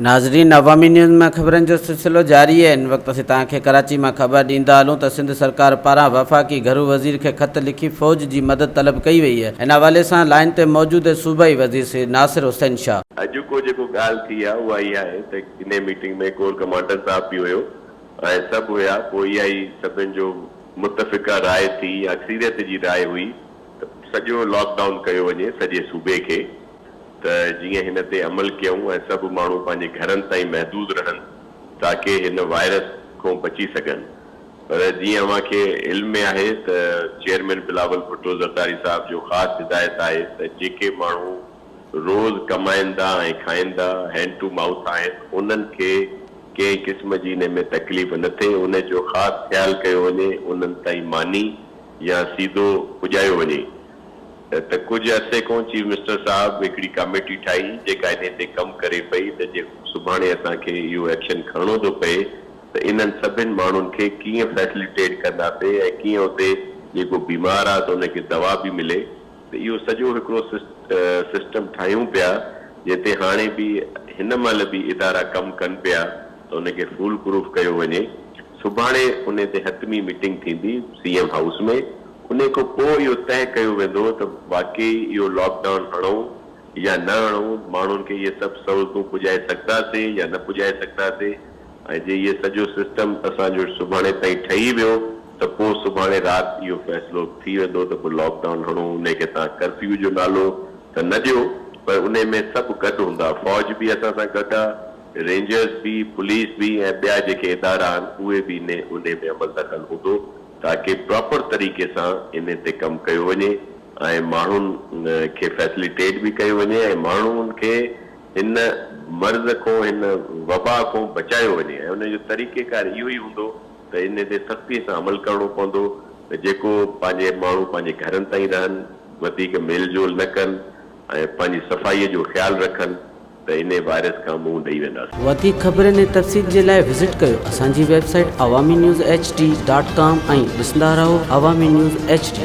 ناظرين عوامي نيوز ۾ خبرن جو سلسلو جاري آهي هن وقت اسين توهان کي ڪراچي مان خبر ڏيندا هلون ته سنڌ سرڪار پاران وفاقي گهرو وزير کي خط لکي فوج جي مدد طلب ڪئي وئي آهي ان حوالي سان لائين تي موجود صوبائي وزير سي ناصر حسين شاهه. اڄوڪو جيڪو ڳالهه ٿي آهي اها اها آهي ته انهي ميٽنگ ۾ ڪور ڪمانڊر صاحب به هيو ۽ سڀ هيا پوء اها ئي سڀن جو متفقه راء ٿي يا اڪثريت جي راء هئي ته سڄو لاڪ ڊائون ڪيو وڃي سڄي صوبي کي ته جيئن هن تي عمل ڪيون ۽ سڀ ماڻهو پنهنجي گهرن تائين محدود رهن تاڪه هن وائرس کون بچي سگهن پر جيئن اوهان کي علم ۾ آهي ته چيئرمين بلاول ڀٽو زرداري صاحب جو خاص هدايت آهي ته جيڪي ماڻهو روز ڪمائن ٿا ۽ کائن ٿا هينڊ ٽو مائوٿ آهن انهن کي ڪنهن قسم جي انهي ۾ تڪليف نه ٿئي انهي جو خاص خيال ڪيو وڃي انهن تائين ماني يا سيڌو پڄايو وڃي. ته ڪجهه عرصي کان چيف منسٽر صاحب هڪڙي ڪاميٽي ٺاهي جيڪا انهي تي ڪم ڪري پئي ته جي سڀاڻي اسان کي اهو ايڪشن کڻڻو ٿو پئي ته انهن سڀن ماڻهن کي ڪيئن فيسليٽيٽ ڪنداسي ۽ ڪيئن اتي جيڪو بيمار آ ته ان کي دوا به ملي ته اهو سڄو هڪڙو سسٽم ٺاهيون پيا جنهن تي هاڻي به هن مهل به ادارا ڪم ڪن پيا ته ان کي فول پروف ڪيو وڃي سڀاڻي انهي تي حتمي ميٽنگ ٿيندي سي ايم هائوس ۾ انهي کان پوء اهو طئه ڪيو ويندو ته واقعي اهو لاڪ ڊائون هڻون يا نه هڻون، ماڻهن کي اهي سڀ سهولتون پڄائي سگهنداسي يا نه پڄائي سگهنداسي ۽ جي اهي سڄو سسٽم اسان جو سڀاڻي تائين ٺهي ويو ته پوء سڀاڻي رات اهو فيصلو ٿي ويندو ته پوء لاڪ ڊائون هڻون، انهي کي توهان ڪرفيو جو نالو ته نه ڏيو پر انهي ۾ سڀ گڏ هوندا، فوج به اسان سان گڏ آ، رينجرز به، پوليس به ۽ ٻيا جيڪي ادارا آهن اهي به انهي انهي ۾ عمل دخل هوندو. تاڪه پراپر طريقي سان انهي تي ڪم ڪيو وڃي ۽ ماڻهن کي فيسليٽيٽ به ڪيو وڃي ۽ ماڻهن کي هن مرض کون هن وبا کون بچايو وڃي ۽ ان جو طريقيڪار اهو ئي هوندو ته انهي تي سختي سان عمل ڪرڻو پوندو ته جيڪو پنهنجي ماڻهو پنهنجي گهرن تائين رهن وڌيڪ ميل جول نه ڪن ۽ پنهنجي صفائي جو خيال رکن. ته انهي وائرس کان منهن ڏئي وينداسين. وڌيڪ خبرن ۽ تفصيل جي لاء وزٽ ڪيو اسان جي website Awami news H D dot com ۽ ڏسندا رهو عوامي نيوز ايڇ ڊي.